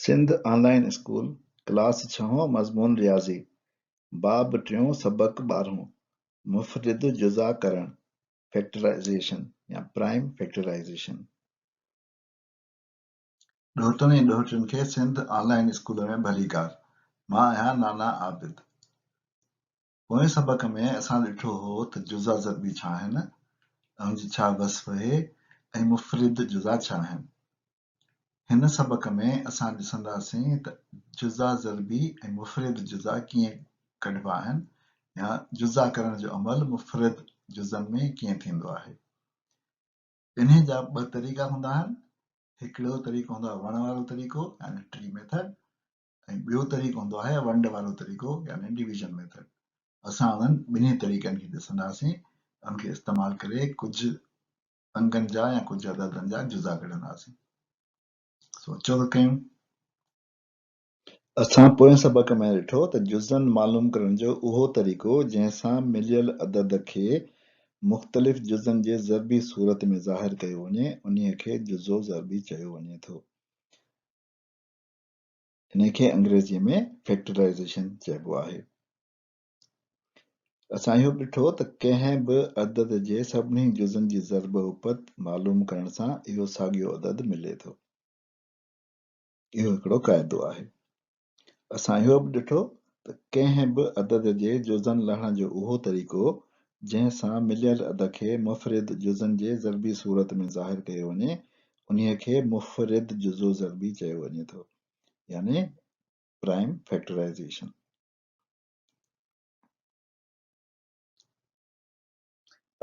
سنڌ آن line school, class ڇهون، مضمون رياضي، باب ٽيون، سبق ٻارهون، مفرد جزا ڪرڻ، Factorization يا Prime Factorization. ڏوهٽن ۽ ڏوهٽين کي سنڌ آن لائين اسڪول ۾ ڀليڪار. مان آهيان نانا عابد. پوئين سبق ۾ اسان ڏٺو هو ته جزا ضربي ڇا آهن، انهن جي ڇا وصف اهي ۽ مفرد جزا ڇا آهن. هن سبق ۾ اسان ڏسنداسين ته جزا ضربي ۽ مفرد جزا ڪيئن ڪڍبا آهن يا جزا ڪرڻ جو عمل مفرد جزن ۾ ڪيئن ٿيندو آهي. انهي جا ٻه طريقا هوندا آهن، هڪڙو طريقو هوندو آهي وڻ وارو طريقو يعني ٽري ميٿڊ ۽ ٻيو طريقو هوندو آهي ونڊ وارو طريقو يعني ڊويزن ميٿڊ. اسان انهن ٻنهي طريقن کي ڏسنداسين، ان کي استعمال ڪري ڪجهه انگن جا يا ڪجهه عددن جا جزا ڪڍنداسين. سو اچو ته ڪيون. اسان پوئين سبق ۾ ڏٺو ته جزن معلوم ڪرڻ جو اهو طريقو جنهن سان مليل عدد کي مختلف جزن جي ضربي صورت ۾ ظاهر ڪيو وڃي انهيء کي جزو ضربي چيو وڃي ٿو. انهيء کي انگريزيء ۾ Factorization چئبو آهي. اسان اهو به ڏٺو ته ڪنهن به عدد جي سڀني جزن جي ضرب اپت معلوم ڪرڻ سان اهو ساڳيو عدد ملي ٿو. اهو هڪڙو قاعدو آهي. اسان اهو به ڏٺو ته ڪنهن به عدد جي جزن لهڻ جو اهو طريقو جنهن سان مليل عدد کي مفرد جزن جي ضربي صورت ۾ ظاهر ڪيو وڃي، انهيء کي مفرد جزو ضربي چيو وڃي ٿو يعني Prime Factorization.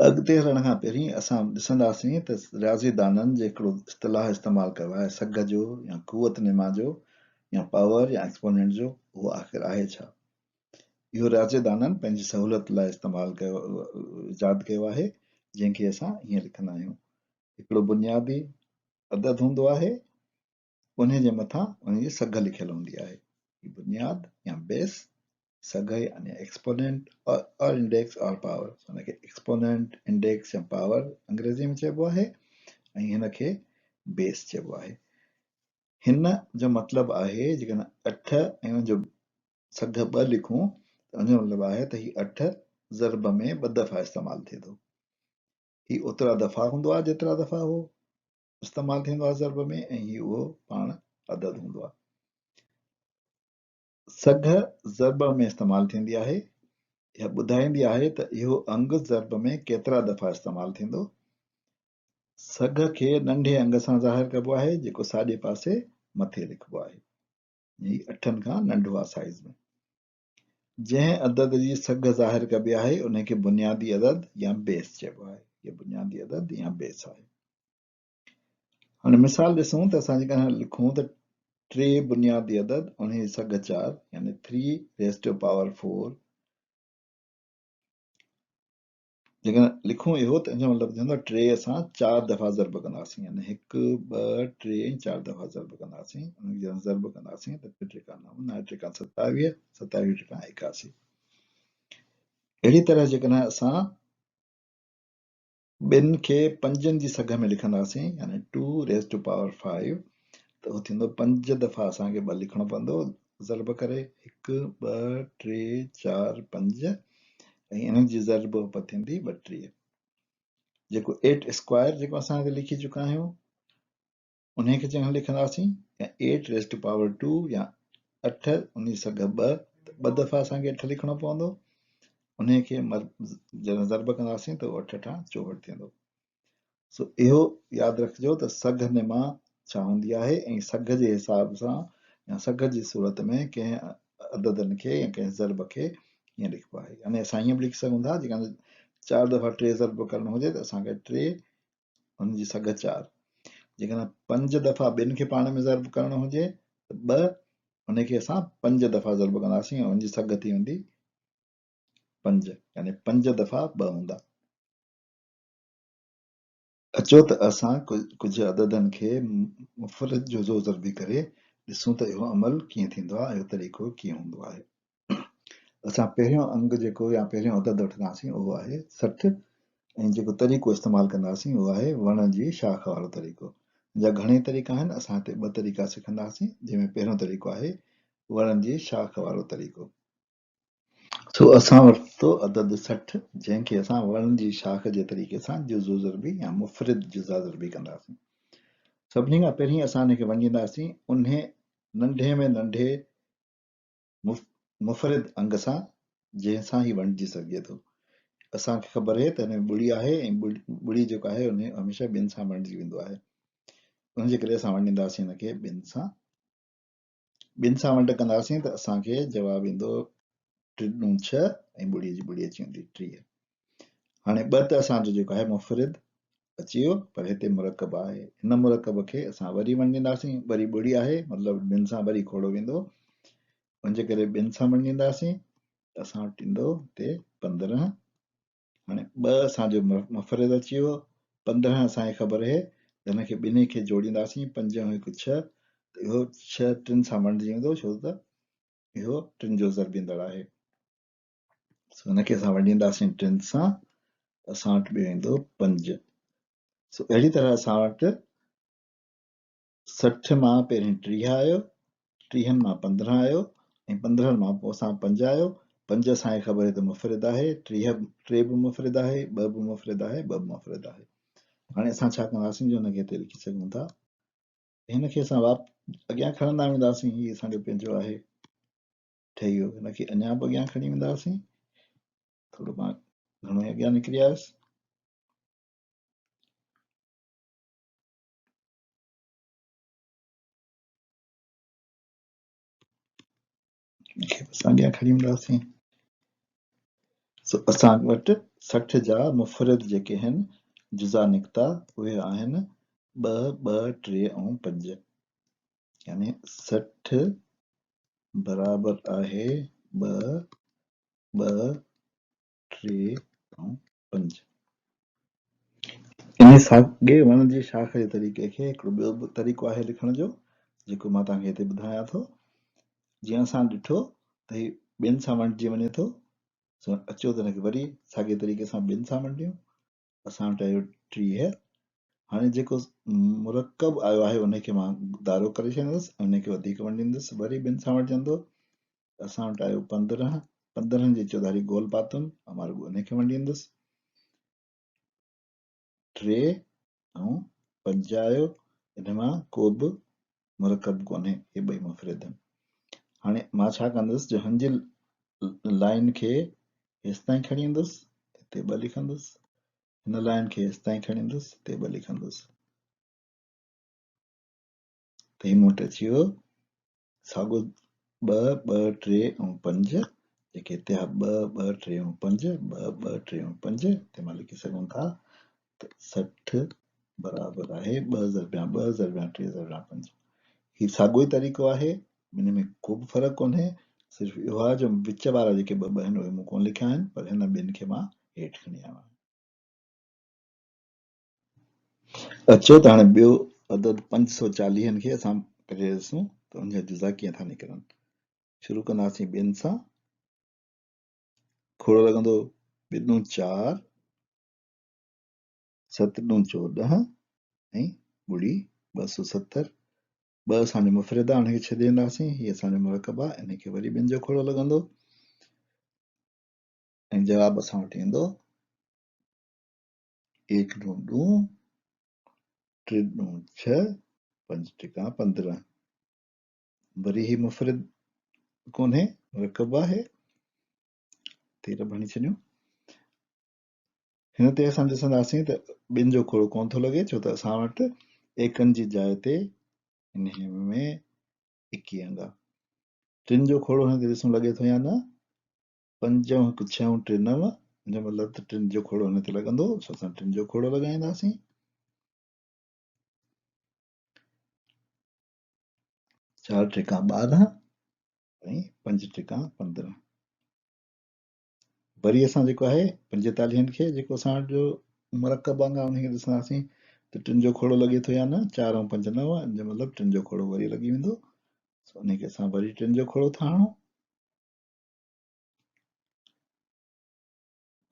اڳتي هلڻ کان پهرين اسان ڏسنداسين ته رياضيدانن جيڪڙو اصطلاح استعمال ڪيو آهي سگهه جو يا قوت نما جو يا پاور يا ايڪسپونينٽ جو اهو آخر آهي ڇا؟ اهو رياضيدانن پنهنجي سهولت لاء استعمال ڪيو ايجاد ڪيو آهي جنهن کي اسان هيئن لکندا آهيون هڪڙو بنيادي عدد هوندو آهي انهيء جي مٿان ان جي سگهه لکيل هوندي آهي. هي بنياد يا بيس، سگهه يعني ايڪسپونينٽ اور انڊيڪس اور پاور، ان کي ايڪسپونينٽ، انڊيڪس يا پاور انگريزيء ۾ چئبو آهي ۽ هن کي بيس چئبو آهي. هن جو مطلب آهي جيڪڏهن اٺ ۽ ان جو سگهه ٻه لکون ته ان جو مطلب آهي ته هي اٺ ضرب ۾ ٻه دفعا استعمال ٿئي ٿو. هي اوترا دفعا هوندو آهي جيترا دفعا هو استعمال ٿيندو آهي ضرب ۾ ۽ هي اهو پاڻ عدد هوندو آهي. سگهه ضرب ۾ استعمال ٿيندي آهي. اها ٻڌائيندي آهي ته اهو انگ ضرب ۾ ڪيترا دفعا استعمال ٿيندو. سگهه کي ننڍي انگ سان ظاهر ڪبو آهي جيڪو ساڄي پاسي مٿي لکبو آهي. هي اٺن کان ننڍو آهي سائيز ۾. جنهن عدد جي سگهه ظاهر ڪبي آهي ان کي بنيادي عدد يا بيس چئبو آهي. هي بنيادي عدد يا بيس آهي. هاڻي مثال ڏسون ته اسان جيڪڏهن لکون ته ٽي بنيادي عدد ان جي سگهه چار يعني 3 ريز ٽو پاور 4 جيڪڏهن لکون اهو ته ان جو مطلب ٿيندو ٽي اسان چار دفعا ضرب ڪنداسين يعني هڪ ٻه ٽي ۽ چار دفعا ضرب ڪنداسين ان کي جڏهن ضرب ڪنداسين ته ٽي ٽي کان نو نو ٽي کان 27 27 ٽي کان 81 اهڙي طرح جيڪڏهن اسان ٻن کي پنجن جي سگهه ۾ لکنداسين يعني two raise to power five ته اهو ٿيندو پنج دفعا اسان کي ٻه لکڻو پوندو ضرب ڪري هڪ ٻه ٽي چار پنج ۽ انهن جي ضرب اپت ٿيندي 32 جيڪو ايٽ اسڪوائر جيڪو اسان هتي لکي چڪا آهيون انهيء کي چڱ لکنداسين يا ايٽ ريز ٽو پاور two يا اٺ ان جي سگهه ٻه ته ٻه دفعا اسان کي اٺ لکڻو پوندو انهيء کي جڏهن ضرب ڪنداسين ته اهو اٺ اٺان 64 ٿيندو. سو اهو ياد رکجو ته سگهه نما ڇا هوندي آهي ۽ سگهه جي حساب سان يا سگهه جي صورت ۾ ڪنهن عددن کي يا ڪنهن ضرب کي ڪيئن لکبو آهي. يعني اسان ائين به لکي سگهون ٿا جيڪڏهن چار دفعا ٽي ضرب ڪرڻو هجي ته اسان کي ٽي ان جي سگهه چار. جيڪڏهن پنج دفعا ٻن کي پاڻ ۾ ضرب ڪرڻو هجي ته ٻه ان کي اسان پنج دفعا ضرب ڪنداسين ۽ ان جي سگهه ٿي ويندي پنج يعني پنج دفعا ٻه هوندا. اچو ته اسان ڪجهه عددن کي مفرد جزو ضربي ڪري ڏسون ته اهو عمل ڪيئن ٿيندو آهي اهو طريقو ڪيئن هوندو آهي. اسان پهريون انگ جيڪو يا پهريون عدد وٺنداسين اهو آهي 60 ۽ جيڪو طريقو استعمال ڪنداسين اهو آهي وڻ جي شاخ وارو طريقو. ان جا گهڻيئي طريقا آهن، اسان هتي ٻه طريقا سکنداسين، جنهن ۾ پهريون طريقو آهي وڻن جي شاخ وارو طريقو. سو اسان ورتو عدد 60، جنهن کي اسان وڻن جي شاخ جي طريقي سان جزو ضربي يا مفرد جزا ضربي ڪنداسين. سڀني کان پهرين اسان ان کي ونڊينداسين انهي ننڍي ۾ ننڍي مفرد انگ سان جنهن سان هي ونڊجي سگهجي ٿو. اسان کي خبر آهي ته هن ۾ ٻڙي آهي ۽ ٻڙي جيڪو آهي ان هميشه ٻن سان ونڊجي ويندو آهي. ان جي ڪري اسان ونڊينداسين هن کي ٻن سان. ٻن سان ونڊ ڪنداسين ته اسان کي جواب ايندو ٽي ڏون ڇهه ۽ ٻڙي جي ٻڙي اچي ويندي 30. هاڻي ٻه ته اسان جو جيڪو آهي مفرد اچي ويو پر هتي مرڪب آهي. هن مرڪب کي اسان وري ونڊينداسين، وري ٻڙي آهي مطلب ٻن سان وري کوڙو ويندو، ان جي ڪري ٻن سان ونڊينداسين ته اسان وٽ ايندو هتي 15. هاڻي ٻه اسان جو مفرد اچي ويو، 15 اسان کي خبر آهي ته هن کي ٻنهي کي جوڙينداسين پنج ۽ هڪ ڇهه ته اهو ڇهه ٽن سان ونڊجي ويندو ڇو ته اهو ٽن جو ضربيندڙ آهي. سو هن کي اسان ونڊينداسين ٽن سان ته اسان وٽ ٻيو ايندو 5. سو اهڙي طرح اسان وٽ 60 مان پهرين 30 آيو، 30 مان 15 آيو ۽ 15 مان پوء اسان 5 آيو. 5 اسان کي خبر آهي ته مفرد آهي، 3 به مفرد آهي، 2 به مفرد آهي، 2 به مفرد آهي. هاڻي اسان ڇا ڪنداسين جو هن کي هتي لکي سگهون ٿا. هن کي اسان اڳيان کڻندا وينداسين، هي اسان جو پنهنجو آهي، ٺهي ويو. هن کي اڃا به اڳيان کڻي وينداسين، ٿورو مان گهڻو ئي اڳيان نڪري آيس. هن کي به اسان اڳيان کڻي وينداسين. سو اسان وٽ 60 جا مفرد جيڪي آهن جزا نڪتا اهي آهن 2، 2، 3 ۽ 5، يعني 60 برابر آهي 2، 2، 3 ۽ 5. انهي ساڳئي وڻ جي شاخ جي طريقي کي هڪڙو ٻيو به طريقو آهي لکڻ جو، جيڪو مان توهان کي هتي ٻڌايان ٿو. جيئن اسان ڏٺو ته هي ٻن سان ونڊجي وڃي ٿو، سو اچو ته هن کي وري ساڳئي طريقي سان ٻن سان ونڊيون. اسان وٽ آيو 30. هاڻي جيڪو مرڪب آيو آهي ان کي مان دارو ڪري ڇڏيندس ۽ ان کي وڌيڪ ونڊيندس، وري ٻن سان ونڊجندو. اسان وٽ آيو 15، 15 جي چوڌاري گول پاتم ۽ مان رڳو ان کي ونڊيندس. 3 ۽ 5 آيو، ان مان ڪو به مرڪب ڪونهي، هي ٻئي مفرد آهن. هاڻي مان ڇا ڪندس جو هن جي لائن کي هيستائين کڻي ايندس، هتي 2 لکندس، هن لائن کي هيستائين کڻي ايندس، هتي 2 لکندس. ته هي مون وٽ اچي ويو ساڳو 2، 2، 3 ۽ 5، جيڪي هتي آهي 2، 2، 3 ۽ 5، 2، 2، 3 ۽ 5، هتي مان لکي سگهون ٿا ته 60 برابر آهي 2 ضربيان 2 ضربيان 3 ضربيان 5. هي ساڳو ئي طريقو آهي، ٻنهي ۾ ڪو به فرق ڪونهي، صرف اهو آهي جو وچ وارا جيڪي ٻه ٻه آهن اهي مون ڪونه لکيا آهن، پر هن ٻن کي مان هيٺ کڻي آيو آهيان. اچو ته هاڻي ٻيو عدد 540 کي اسان ڪڍي ڏسون ته ان جا جزا ڪيئن ٿا نڪرن. شروع ڪنداسين ٻن سان، کوڙو لڳندو ٻه ڏون چار، ست ڏون 14 ۽ ٻڙي 270. ٻه اسان جو مفرد آهي ان کي ڇڏي ڏينداسين، هي اسان جو مرڪب آهي ان کي وري ٻن جو کوڙو لڳندو ۽ جواب اسان وٽ ايندو ايڪ ڏون ڏون، ٽي ڏون ڇهه، پنج ٽڪا 15. وري هي مفرد ڪونهي، مرڪب آهي، تير به هڻي ڇڏيون. هن تي اسان ڏسنداسين ته ٻن جو کوڙو ڪونه ٿو لڳي، ڇو ته اسان وٽ ايڪن جي جاء تي انهي ۾ ايڪي انگ آهي. ٽن جو کوڙو هن تي ڏسون لڳي ٿو يا نه؟ پنج ۽ هڪ ڇهه ۽ ٽي نو، ان جو مطلب ته ٽن جو کوڙو هن تي لڳندو، سو اسان ٽن جو کوڙو لڳائينداسين. چار ٽيڪا 12 ۽ پنج ٽيڪا 15. وري اسان جيڪو آهي 45 کي جيڪو اسان وٽ جو مرڪب انگ آهي ان کي ڏسنداسين ته ٽن جو کوڙو لڳي ٿو يا نه. چار ۽ پنج نو، ان جو مطلب ٽن جو کوڙو وري لڳي ويندو، سو ان کي اسان وري ٽن جو کوڙو ٿا هڻون.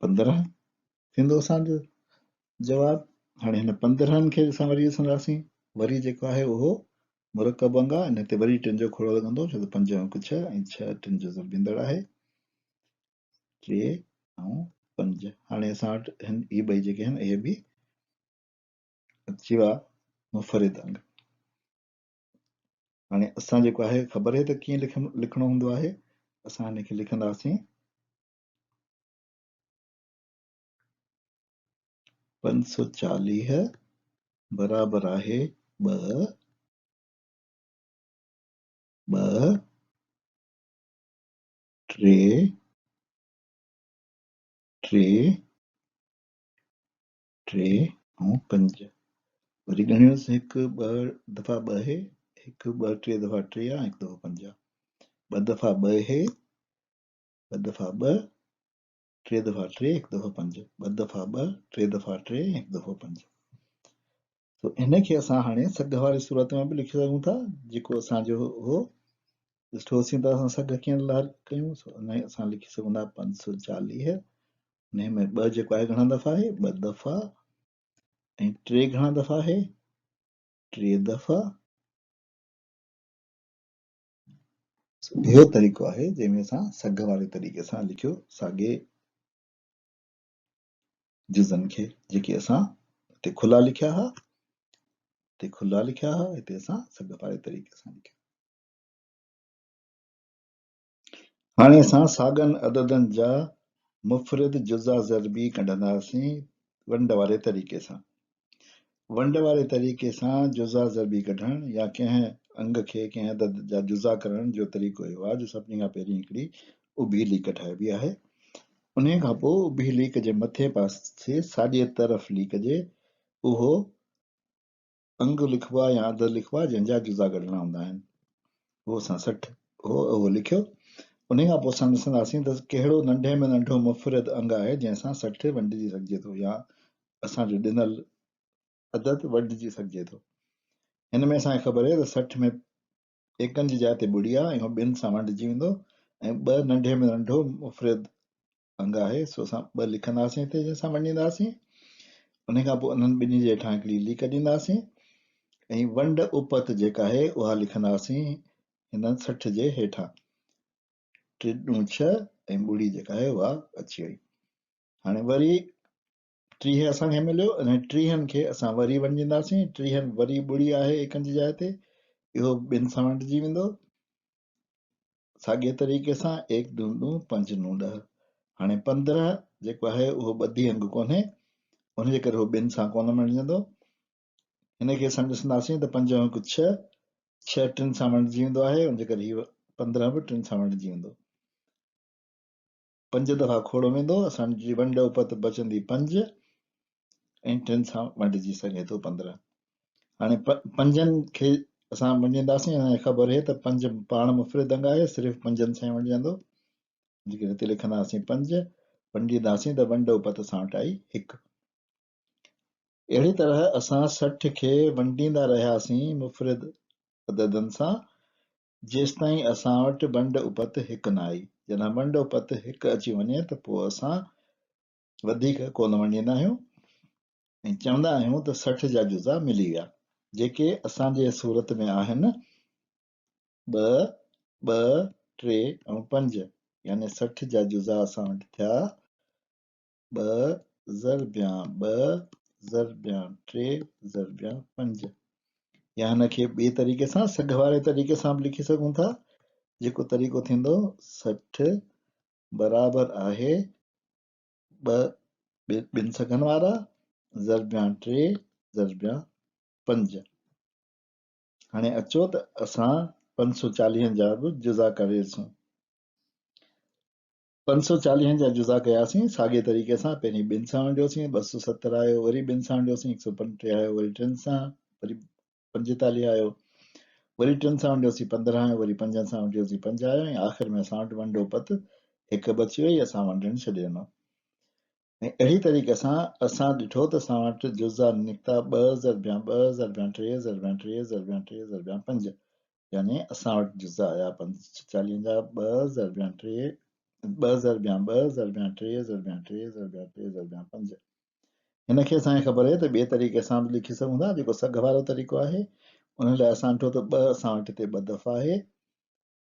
15 ٿيندو اسان جو جواب. هاڻي هن 15 کي اسان وري ڏسنداسين، وري جيڪو آهي اهو مرڪب انگ آهي، ان تي وري ٽن جو کوڙو لڳندو، ڇو ته پنج ۽ هڪ ڇهه ۽ ڇهه ٽن جو ضربيندڙ آهي. ٽي ۽ پنج. هاڻي اسان وٽ هن هي ٻئي جيڪي آهن اهي به اچي ويا منفرد انگ. هاڻي اسان جيڪو آهي خبر آهي ته ڪيئن لکڻو هوندو آهي. اسان هن کي لکنداسين 540 برابر آهي ٻه ٻه ٽي ٽي ٽي ۽ پنج. وري ڳڻيوس هڪ ٻه دفعا ٻه هي، هڪ ٻه ٽي دفعا ٽي آ، هڪ دفعو پنج آ. ٻه دفعا ٻه هي، ٻه دفعا ٻه، ٽي دفعا ٽي، هڪ دفعو پنج. ٻه دفعا ٻه، ٽي دفعا ٽي، هڪ دفعو پنج. تو هن کي اسان هاڻي سگهه واري صورت ۾ به لکي سگهون ٿا، جيڪو اسان جو هو ڏٺوسين ته اسان سگهه ڪيئن لاهر ڪيون. سو ان اسان لکي سگهون ٿا 540، ان ۾ ٻه جيڪو آهي گهڻا دفعا آهي؟ ٻه دفعا، ۽ ٽي گهڻا دفعا آهي؟ ٽي دفعا. اهو طريقو آهي جنهن ۾ اسان سگهه واري طريقي سان لکيو ساڳي جزن کي، جيڪي اسان هتي کلا لکيا ها، هتي کلا لکيا ها، هتي اسان سگهه واري طريقي سان لکيا. هاڻي اسان ساڳن عددن جا مفرد جزا ضربي ڪڍنداسين ونڊ واري طريقي سان. ونڊ واري طريقي سان جزا ضربي ڪڍڻ يا ڪنهن انگ کي ڪنهن عدد جا جزا ڪرڻ جو طريقو اهو آهي جو سڀني کان پهرين هڪڙي اڀي ليڪ ٺاهبي آهي. انهيء کان پوء اڀي ليڪ جي مٿين پاسي ساڄي طرف ليڪ جي اهو انگ لکبو آهي يا عدد لکبو آهي جنهن جا جزا ڪڍڻا هوندا آهن. اهو اسان 60 هو اهو لکيو. انهيء کان پوء اسان ڏسنداسين ته ڪهڙو ننڍي ۾ ننڍو مفرد انگ آهي جنهن سان 60 ونڊجي سگهجي ٿو يا اسان جو ڏنل عدد ونڊجي سگهجي ٿو. هن ۾ اسان کي خبر آهي ته 60 ۾ ايڪن جي جاء تي ٻڙي آهي ۽ اهو ٻن سان ونڊجي ويندو ۽ ٻه ننڍي ۾ ننڍو مفرد انگ آهي، سو اسان ٻه لکنداسين هتي جنهن سان ونڊينداسين. ان کان پوء انهن ٻنهي جي هيٺان هڪڙي ليڪ ڏينداسين ۽ ونڊ اپت جيڪا آهي اها لکنداسين هن 60 جي هيٺان. ٽي ڏون ڇهه ۽ ٻڙي جيڪا آهي اها اچي وئي. هاڻي وري 30 اسان کي مليو، انهن ٽيهن کي اسان وري ونڊينداسين. ٽيهن وري ٻڙي آهي ايڪن جي جاء تي، اهو ٻن سان ونڊجي ويندو. ساڳئي طريقي سان ايڪ ڏون ڏون پنج نو ڏهه. هاڻي 15 جيڪو آهي اهو ٻڌي انگ ڪونهي، ان جي ڪري اهو ٻن سان ڪونه ونڊجندو. هن کي اسان ڏسنداسين ته پنج ۽ هڪ ڇهه، ڇهه ٽن سان ونڊجي ويندو آهي، ان جي ڪري هي 15 به ٽن سان ونڊجي ويندو. پنج دفعا کوڙو ويندو، اسان جي ونڊ اپت بچندي پنج ۽ ٽن سان ونڊجي سگهي ٿو 15. هاڻي پنجن کي اسان ونڊينداسين، اسان کي خبر آهي ته پنج پاڻ مفرد انگ آهي، صرف پنجن سان ئي ونڊجندو. جيڪڏهن هتي لکنداسين پنج، ونڊينداسين ته ونڊ اپت اسان وٽ آئي هڪ. اهڙي طرح اسان 60 کي ونڊيندا رهياسين مفرد عددن سان، جيستائين اسان وٽ ونڊ اپت هڪ نه آئي. جڏهن ونڊ اپت هڪ اچي وڃي ته پوء اسان وڌيڪ ڪونه ونڊيندا آهيون ۽ چوندا آهيون ته 60 جا جزا ملي ويا، جيڪي اسان جي صورت ۾ آهن ٻه، ٻه، ٽي ۽ پنج، يعني 60 جا جزا اسان وٽ ٿيا ٻه ضربيان ٻه ضربيان ٽي ضربيان پنج. يا هن کي ٻئي طريقي سان سگهه واري طريقي سان به لکي سگهون ٿا، جيڪو طريقو ٿيندو 60 برابر آهي ٻه ٻن سگهن وارا ضربيان ٽي ضربيان پنج. هاڻي اچو ته اسان 540 جا به جزا ڪري ڏسون. 540 جا جزا ڪياسين ساڳئي طريقي سان، پهرين ٻن سان ونڊيوسين 270 آيو، وري ٻن سان ونڊيوسين 135 آيو، وري ٽن سان وري 45 آيو، وري ٽن سان ونڊيوسين 15 آيو، وري پنجن سان ونڊيوسين پنج آيو ۽ آخر ۾ اسان وٽ ونڊو پت هڪ بچي وئي، اسان ونڊڻ ڇڏي ڏنو. ۽ اهڙي طريقي سان اسان ڏٺو ته اسان وٽ جزا نڪتا ٻه ضربيان ٻه ضربيان ٽي ضربيان ٽي ضربيان ٽي ضربيان پنج، يعني اسان وٽ جزا آيا 540 جا ٻه ضربيان ٽي ٻه ضربيان ٻه ضربيان ٽي ضربيان ٽي ضربيان ٽي ضربيان پنج. هن کي اسان کي خبر آهي ته ٻئي طريقي سان به لکي سگهون ٿا جيڪو سگهه وارو طريقو آهي ان لاء اسان ڏٺو ته ٻه اسان وٽ هتي ٻه دفعا آهي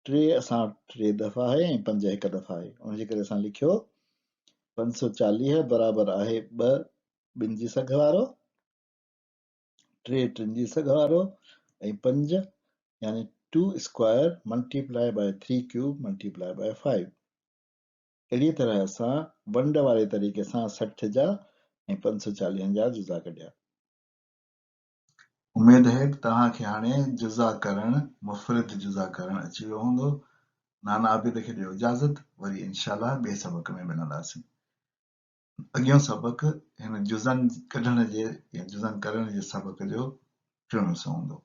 ٽي اسان وٽ ٽي دفعا آهي ۽ پنج هڪ دفعا آهي ان جي ڪري اسان لکيو 540 برابر آهي ٻه ٻن جي سگهه وارو ٽي ٽن جي سگهه وارو ۽ پنج يعني 2 square multiply by 3 cube multiply by 5 اهڙيء طرح اسان ونڊ واري طريقي سان 60 جا ۽ 540 جا جزا ڪڍيا. اميد آهي ته توهان کي هاڻي جزا ڪرڻ، مفرد جزا ڪرڻ، اچي ويو هوندو. نانا عابد کي ڏيو اجازت، وري انشاء الله ٻئي سبق ۾ ملنداسين. اڳيون سبق هن جزن ڪڍڻ جي يا جزن ڪرڻ جي سبق جو ٽيون حصو هوندو.